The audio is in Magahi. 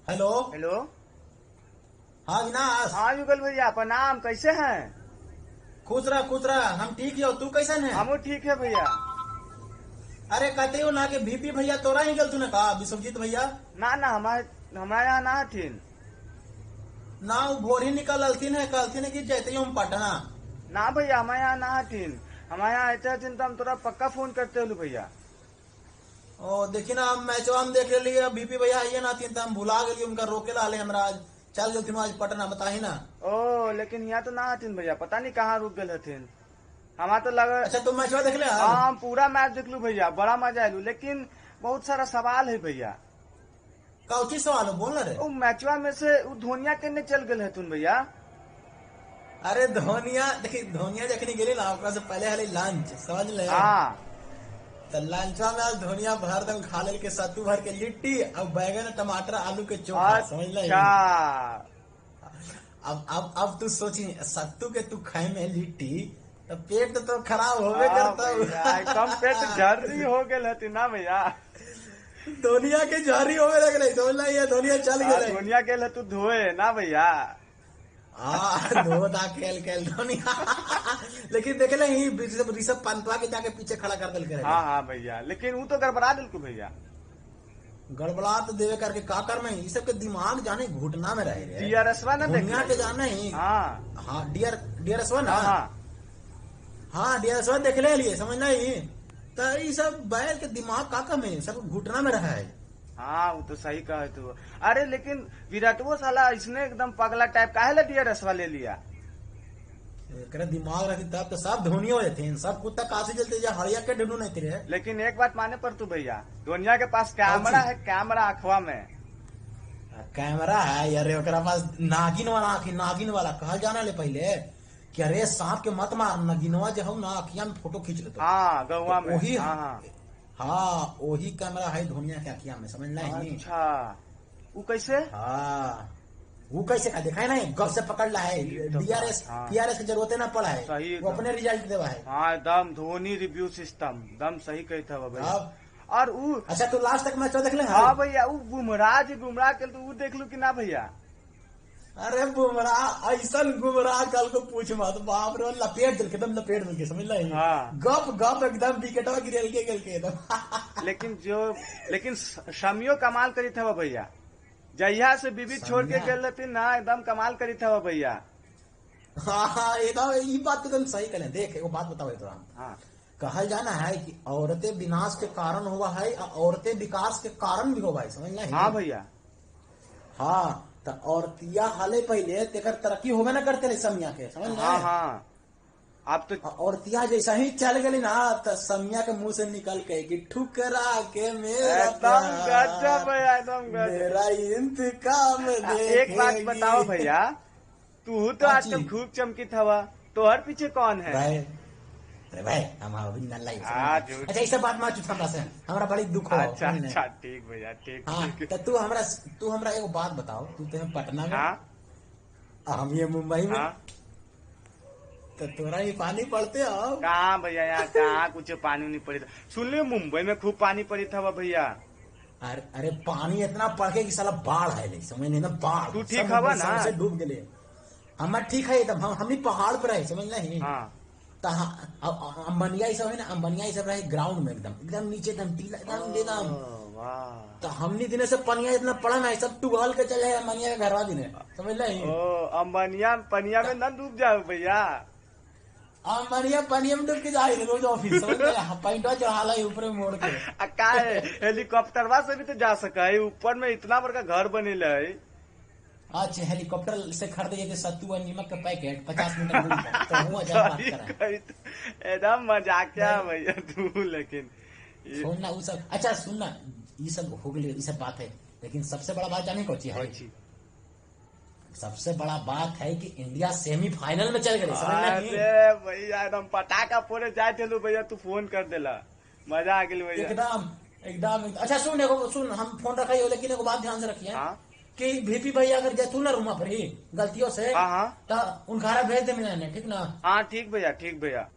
हेलो। हेलो। हाँ अविनाश। हाँ युगल भैया प्रणाम, कैसे हैं? खुश रहा खुश रहा, हम ठीक है, तू कैसन है? हमू ठीक है भैया। अरे कहते हो ना कि बीपी भैया तोरा ही गल तूने कहा विश्वजीत भैया? ना ना हमारे हमारे यहाँ ना हथिन। ना वो भोर ही निकल अलथिन है, कहलथिन है कि जैते हम पटना। ना भैया हमारे यहाँ ना हथिन, हमारे यहाँ आते हथिन तो हम तोरा पक्का फोन करते हलू भैया। ओ देखी ना हम मैचवा हम देख लिए, बीपी भैया आइए ना हथिन तो हम भुला गेलिए, उनका रोके ला ले हमरा आज चल गेलथिन आज पटना, बताही ना। ओ लेकिन यहाँ तो ना हथिन भैया, पता नहीं कहाँ रुक गए हथिन। हमारा तो लगा। अच्छा तुम मैचवा देख ले? हाँ हम पूरा मैच देख लू भैया, बड़ा मजा आयलू, लेकिन बहुत सारा सवाल है भैया। कौची सवाल हो बोल ना रे? ओ मैचवा में से उ धोनिया केने चल गए हथुन भैया? अरे धोनिया देखी, धोनिया जखनी गेली ना ओकरा से पहले हले लंच, समझ ले? हाँ। तो लंचवा में आज धोनिया भर दम खा लेल के सत्तू भर के लिट्टी और बैगन टमाटर आलू के चोखा, समझ ले? अच्छा। अब तू सोची सत्तू के तू खाए में लिट्टी तो पेट तो खराब होबे करता। एकदम पेट झर्री हो गेल हती ना भैया। धोनिया के झर्री होबे लगले, समझ ले? ये धोनिया चल गेलै, धोनिया गेल तू धोए ना भैया। हाँ धोता खेल खेल धोनिया, लेकिन देखले ही ऋषभ पंतवा के जाके पीछे खड़ा कर दिल। हाँ हाँ भैया, लेकिन वो तो गड़बड़ा दिल को भैया। गड़बड़ा तो देवे करके का कर में ये सब के दिमाग जाने घुटना में रहे रे। डीआरएसवा ना धोनिया के जाने ही। हाँ हाँ डीआरएसवा ना। हाँ डीआरएसवा देख ले लिए, समझ नहीं तो ये सब बैल के दिमाग का कम है, सब घुटना में रहा है। हाँ वो तो सही कहे तू। अरे लेकिन विराटवो साला इसने एकदम पगला टाइप काहे ला डीआरएसवा ले लिया? एकरा दिमाग रहती तब तो सब धोनी हो जाते, सब कुत्ता काशी चलते जा हरिया के ढूंढू नहीं तेरे। लेकिन एक बात माने पर तू भैया, धोनिया के पास कैमरा है, कैमरा अखवा में कैमरा है यार ओकरा पास, नागिन वाला आँख, नागिन वाला कहल जाना ले पहले कि अरे सांप के मत मार, नगिनवा जो हो ना अखिया में फोटो खींच लेते। हाँ गौवा में वही। हाँ हाँ वही कैमरा है धोनिया के अखिया में, समझ नहीं? अच्छा वो कैसे? हाँ वो कैसे का देखा है ना, गप से पकड़ ला है, डीआरएस पीआरएस की जरूरत ना पड़ा है, सही वो अपने रिजल्ट देवा है। हाँ एकदम धोनी रिव्यू सिस्टम एकदम सही कही था भैया। और वो अच्छा तू लास्ट तक मैच देख ले? हाँ भैया वो बुमराह जी, बुमराह के तो वो देख लू कि ना भैया? अरे बुमराह ऐसा गुमराह कल को पूछ मत, बाप रे लपेट दिल के एकदम लपेट दिल के, समझ ला? हाँ। गप गप एकदम विकेटवा गिरेल के गेल के एकदम। लेकिन जो लेकिन शमियो कमाल करी था भैया, जहिया से बीबी छोड़ के गेल रहती ना एकदम कमाल करी था भैया। हाँ हाँ एकदम ये बात तो एकदम सही करें। देख एगो बात बताओ तो हम। हाँ। कहल जाना है कि औरतें विनाश के कारण हुआ है और औरतें विकास के कारण भी हुआ है, समझ ला? हाँ भैया। हाँ तो औरतिया हाले पहले तेकर तरक्की होबे ना करते रहे समिया के, समझ रहे? हाँ हाँ। आप तो औरतिया जैसा ही चल गई ना तो समिया के मुंह से निकल के कि ठुकरा के मेरा गजब भैया, एकदम मेरा इंतकाम। एक बात बताओ भैया, तू तो आजकल खूब चमकी थवा, तो हर पीछे कौन है? भाई अरे भाई हम अभी नल्ला ही। अच्छा ऐसा बात मत पूछ हमरा से, हमरा बड़ी दुख हो। अच्छा अच्छा ठीक भैया ठीक। हाँ, तो तू हमरा एगो बात बताओ, तू तो पटना में, हम ये मुंबई में, तो तोरा ही पानी पड़ते हो कहाँ भैया? यहाँ कहाँ कुछ पानी नहीं पड़ी था। सुन ले मुंबई में खूब पानी पड़ी था भैया। अरे पानी इतना पड़ के कि साला बाढ़ है, समझ नहीं ना बाढ़। तू ठीक हवा ना? डूब गए हमार ठीक है एकदम, हम पहाड़ पर है, समझ नहीं? हाँ। अम्बनिया सब है ना, अम्बनिया सब रहे ग्राउंड में एकदम एकदम नीचे एकदम टीला एकदम एकदम। तो हमनी दिने से पनिया इतना पड़ा ना सब टुगल के चले अम्बनिया के घरवा दिने, समझ ले? ओ अम्बनिया पनिया में ना डूब जाओ भैया। अम्बनिया पनिया में डूब के जाए रोज ऑफिस, समझ ले? पैंटवा चढ़ा ऊपर में मोड़ के। का है हेलीकॉप्टरवा से भी तो जा सका है, ऊपर में इतना बड़का घर बनेला है। अच्छा हेलीकॉप्टर से खरीदे थे सत्तू और नीमक का पैकेट 50 मीटर दूर पर, तो हुआ जा बात करा एकदम मजाक क्या भैया तू। लेकिन सुनना वो सब। अच्छा सुनना ये सब हो गई, ये सब बात है, लेकिन सबसे बड़ा बात जाने को है? सबसे बड़ा बात है कि इंडिया सेमीफाइनल में चल गई। अरे भैया एकदम पटाखा फोड़े जाए थे भैया, तू फोन कर देला, मजा आ गई भैया एकदम एकदम। अच्छा सुन एगो सुन, हम फोन रखा लेकिन एगो बात ध्यान से रखिए कि वीपी भैया अगर जैतू ना रूमा पर ही गलतियों से तो उनका भेज दे मिलाने, ठीक ना? हाँ ठीक भैया, ठीक भैया।